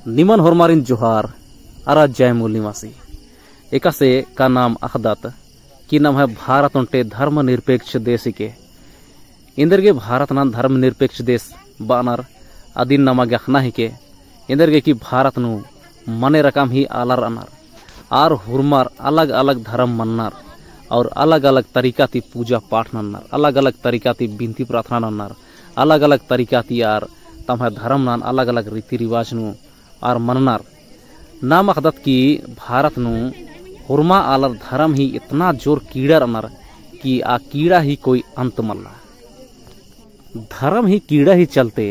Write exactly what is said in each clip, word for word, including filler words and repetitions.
निमन होरमारिन जोहार, अरा जय मूल निवासी। एकासे का नाम अख़दत कि नम्है भारत ओन्टे धर्मनिरपेक्ष देश हिके। एन्देरगे भारत नन धर्मनिरपेक्ष देश बअनर, अदिन नमा गे अख़ना हिके। एन्देरगे कि भारत नू मने रकम ही आलर रअनर। आर होरमर अलग-अलग धर्म मन्नर और अलग-अलग तरीका ती पूजा पाठ नन्नर, अलग-अलग तरीका ती बिनती प्रार्थना नन्नर, अलग-अलग तरीका ती आर तम्है धर्म नन अलग-अलग रीति रिवाज नू आर मन्नर। नाम अख़दत कि भारत नू होरमा आलर धर्म ही इतना जोर कीड़ा रअनर कि आ कीड़ा ही कोई अंत मल्ला। धर्म ही कीड़ा ही चलते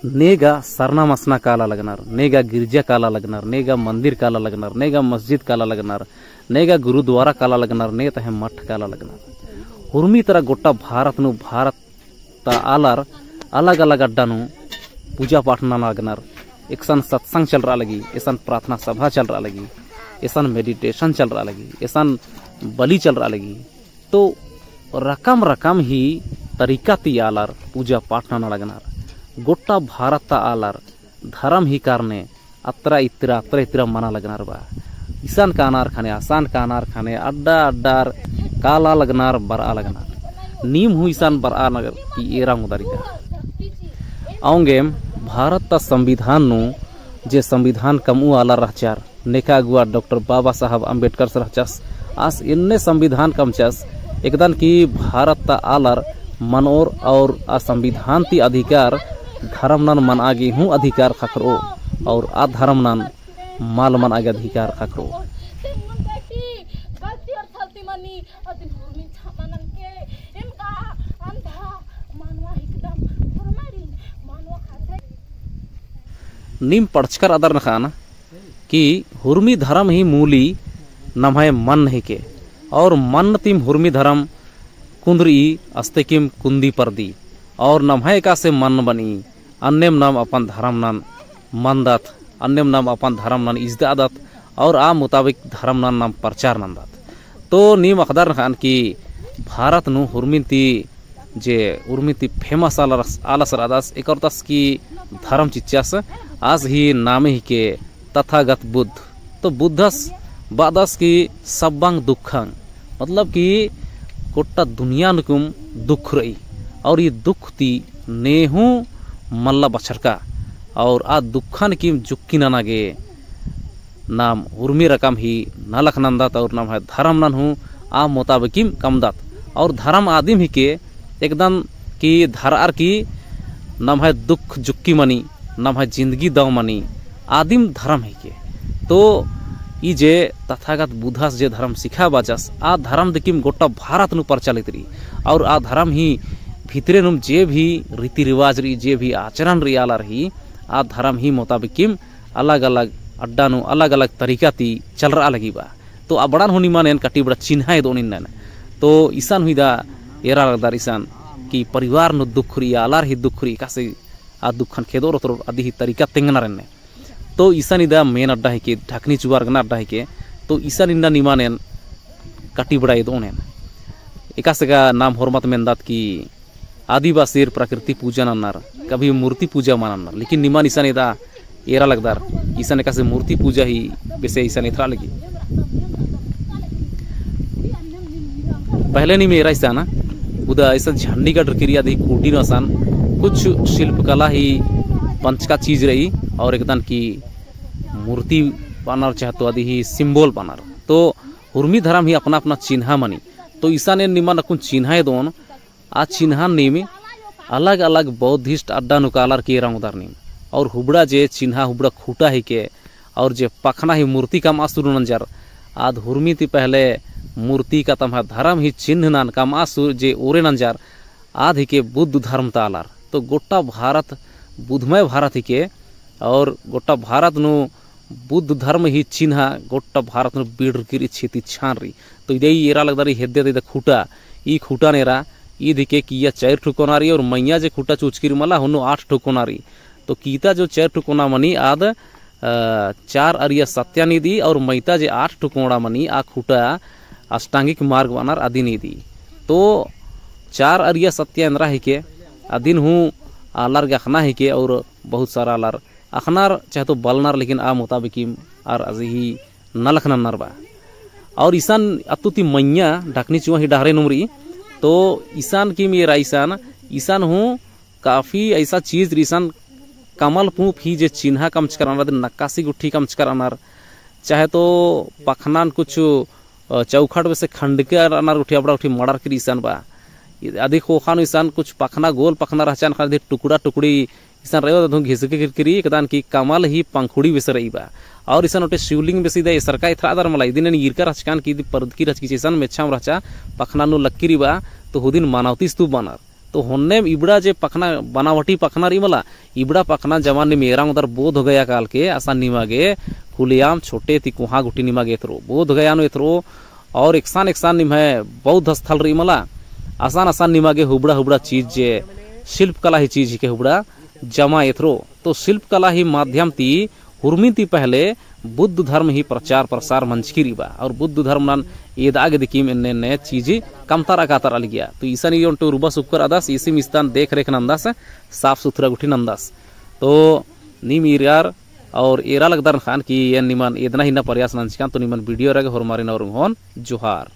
नेगा सरना मसना काला लगनर, नेगा गिरजा काला लगनर, नेगा मंदिर काला लगनर, नेगा मस्जिद काला लगनर, नेगा गुरुद्वारा काला लगनर, ने तहे मठ काला लगनर। हुरमी तरा गोट्टा भारत नू, भारत ता आलर अलग-अलग अड्डा नू पूजा पाठ नना लगनर। एकसन सत्संग चलरआ लगी, एसन प्रार्थना सभा चलरआ लगी, एसन meditation चलरआ लगी, एसन बलि चलरआ लगी। तो रकम रकम ही तरीका ती आलर पूजा पाठ नना लगनर। गोट्टा भारत ता आलर धरम ही कारने अत्रा इत्रा, अत्रा इत्रा मना लगनर बा। इसन कानर ख़ने, असन कानर ख़ने, अड्डा अड्डार काला लगनर, बरआ लगनर। नीम हूँ इसन बरआ लगनर कि एरा ओंगदर इदा। औंगेम भारत ता संविधान नू जे संविधान कमऊ आलर रहचर, नेखा अगुवा डॉक्टर बाबा साहब अम्बेडकर सर रहचस, आस एन्ने संविधान कमचस, एकदन कि भारत ता आलर मनओर और आ संविधान ती अधिकार धरम नन मनआ गे हूँ अधिकार ख़क्खरओ और आ धरम नन मल मनआ गे अधिकार ख़क्खरओ। नीम पढ़चकर अदर नखान कि हुरमी धरम ही मूली नम्है मन हिके, और मन तिम हुरमी धरम कुन्दरी अस्तेकिम कुन्दी परदी, और नम्है एकासे मन बनी, अन्नेम नाम अपन धरम नन मनदत, अन्नेम नाम अपन धरम नन इजदादत, और आ मुताबिक धरम नन नाम प्रचार नन्दत। तो नीम अख़दर नखान कि भारत नू हुरमिन ती जे उर्मी ती famous आलस, आलस रअदस, एकर तस की धरम चिच्चस, आस ही नामे हिके तथागत बुद्ध। तो बुद्धस बअदस की सब्बंग दुखंग, मतलब कि गोट्टा दुनिया नकुम दुख रई, और ई दुख ती नेहूँ मल्ला बछरका, और आ दुखन किम जुक्की नना गे नाम उर्मी रकम ही नलख नन्दत और नम्है धरम नन हूँ आ मोताबिकिम कमदत। और धरम आदिम हिके एकदम कि धरअर की नम्है दुख जुक्की मनी, नम्है जिन्दगी दव मनी, आदिम धरम हिके। तो ई जे तथागत बुद्धस जे धरम सिखा बाचस, आ धरम दिकिम गोट्टा भारत नू प्रचलित रई। और आ धरम ही भितरे नुम जे भी रीति रिवाज रई, जे भी आचरण रई आलर ही, आ धरम ही मोताबिकिम अलग-अलग अड्डा नू अलग-अलग तरीका ती चलरआ लगी बा। तो अबड़ान हूँ निमन एन कटी बड़ा चिन्हा एदोन इन्नन। तो इसन हूँ इदा एरा लगदर इसन कि परिवार नू दुख रई, आलर ही दुख रई, एकासे आ दुखन खेदोर अतरोर अदी ही तरीका तेंगनर एन्ने। तो इसन इदा main अड्डा हिके, ढकनी चुवार गना अड्डा हिके। तो इसन इन्ना निमन एन कटी बड़ा एदोन एन। एकासे का नाम होरमत मेन्दत कि आदिवासीर प्रकृति पूजा नन्नर, कभी मूर्ति पूजा मल नन्नर, लेकिन निमन इसन इदा एरा लगदर, इसन एकासे मूर्ति पूजा ही बेसे इसन एथरा लगी। पहले नीम एरा इसन, उदा इसन झंडी गढ़ किरिया दी खूटी नू असन कुछ शिल्पकला ही पंचका चीज रई, और एकदन की मूर्ति बअनर चाहे तो अदी ही symbol बअनर। तो उर्मी धरम ही अपना अपना चिन्हा मनी। तो इसन एन निमन अक्कुन चिन्हा एदोन, आ चिन्हा नीम अलग-अलग बौद्धिस्ट अड्डा नू कालर की एरा ओंगदर नीम। और हुबड़ा जे चिन्हा हुबड़ा खूटा हिके, और जे पखना ही मूर्ति कमआ सुरु नंजर, आद हुरमी ती पहले मूर्ति का तम्है धरम ही चिन्ह नन कमआ सुरु जे ओरे नंजर, आद हिके बुद्ध धर्म ता आलर। तो गोट्टा भारत बुद्धमय भारत हिके, और गोट्टा भारत नू बुद्ध धर्म ही चिन्हा गोट्टा भारत नू बिड़र किरी छेती छान रई। तो इदई एरा लगदर ई हेद्दे ता इदा खूटा, ई खूटा नेरा, ईद हिके किया चार ठो कोना रई और मइय्याँ जे खूटा चुचकी रई मला, होन्नो आठ ठो कोना रई। तो कीता जो चार ठो कोना मनी आद, अ, चार अरिया सत्या नीदी और मइय्याँ जे आठ ठो कोना मनी आ खूटा अष्टांगिक मार्ग बअनर अदी नीदी। तो चार अरिया सत्या एन्दरा हिके, अदिन हूँ आलर गे अख़ना हिके और बहुत सारा आलर अख़नर चाहे तो बलनर, लेकिन आ मुताबिकिम आर अजी ही नलख नन्नर बा। और इसन अत्तु ती मइय्याँ ढकनी चुआ ही डहरे नुम रई, तो इसन किम एरा इसन, इसन हूँ काफी ऐसा चीज रई इसन कमल पूँप ही जे चिन्हा कमचकर अनर, नक्कासी गुट्ठी कमचकर अनर, चाहे तो पखनान कुछ, अ, चौखट बेसे खंडकर अनर गुट्ठी अबड़ा गुट्ठी मड़रकी रई इसन बा। अदी ख़ोख़ा नू इसन कुछ पखना गोल पखना रहचा, अख़नर अदी टुकड़ा टुकड़ी इसन रई, अदन घिसके किरकिरी एकदन की कमल ही पंखुड़ी बेसे रई बा। और इसन ओटे शिवलिंग बेसे इदा एसरका एथरआ दर मला, इदिन एन ईरका रहचकन की इदी परदकी रहचकी, इसन मेच्छाम रहचा, पखना नू लक्की रई बा, तो हुदिन मानवतिस तू बअनर। तो होन्नेम इबड़ा जे पखना, बनावटी पखना रई मला, इबड़ा पखना जमा नीम एरा ओंगदर बोध गया काल के, असन निमा गे खुलेआम छोटे ती कोहाँ गुट्ठी निमा गे एथरो, बोध गया नू एथरो, और एकसन एकसन निम्है बौद्ध स्थल रई मला, असन असन निमा गे हुबड़ा हुबड़ा चीज जे शिल्प कला ही चीज हिके हुबड़ा जमा एथरो। तो शिल्प कला ही माध्यम ती हुरमी ती पहले बुद्ध धर्म ही प्रचार प्रसार मंजकी रई बा, और बुद्ध धर्म नन एदआ गे दिकिम एन्ने एन्ने चीज कमतर अकातर अलगिया। तो इसन ई ओन्टो रुबा सुक्कर अदस, इसिम इस्तन देख रेख नंदस, साफ सुथरा गुट्ठी नंदस। तो नीम ईरर और एरा लगदर ख़ने की एन निमन एदना ही ना प्रयास नंजकन, तो निमन video एरा गे होरमारिन और होन जोहार।